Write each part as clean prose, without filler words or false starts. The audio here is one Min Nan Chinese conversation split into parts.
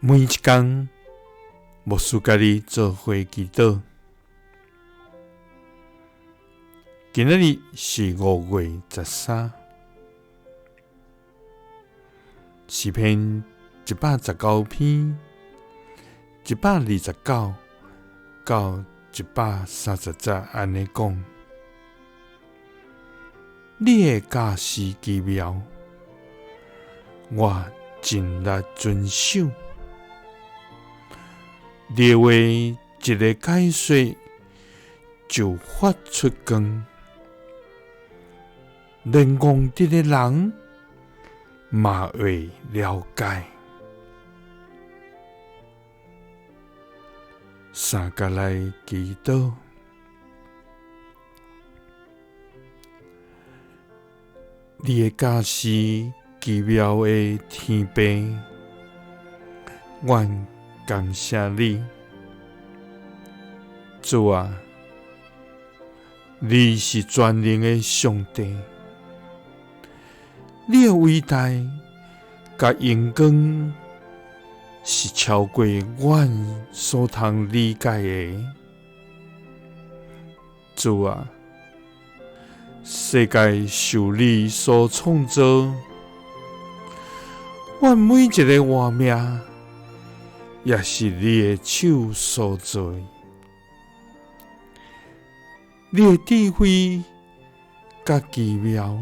每一工，牧師佮你做伙祈禱。今仔日是5月13，詩篇119篇129到130節按呢講：你的教示奇妙，我盡力遵守。你的話一个解說，就發出光，連戇直的人嘛會了解。三佮來祈禱，你的教示奇妙的天父，阮感謝你，主啊，你是全能的上帝，你的偉大佮榮光是超過阮所通理解的。主啊，世界受你所創造，阮每一个活命也是你的手所做的。你的智慧佮奇妙，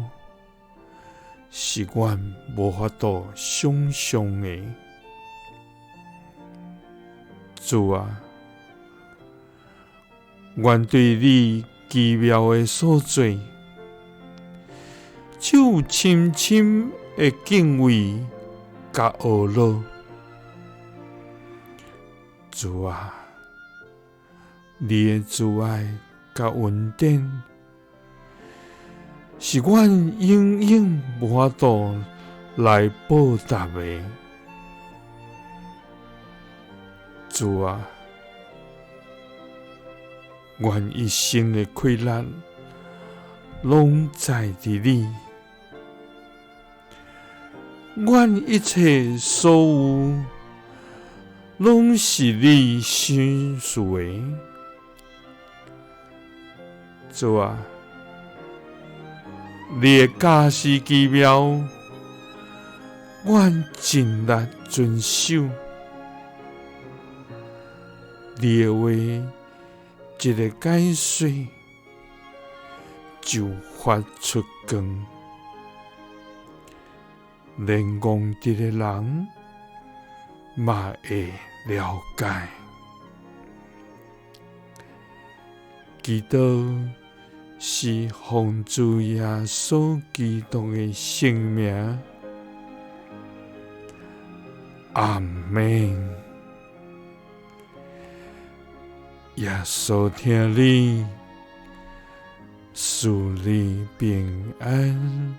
是阮無法度想像的。主啊，阮對你奇妙的所做，只有深深的敬畏佮懊惱。主啊，你的慈愛佮恩典，是阮永遠無法度來報答的。主啊，阮一生的氣力攏在佇你，阮一切所有攏是你賞賜的。主啊，你的教示奇妙，阮盡力遵守。你的話一个解說，就發出光，連戇直的人嘛會了解。祈禱是奉主耶穌基督的聖名，阿們。耶穌疼你，賜你平安。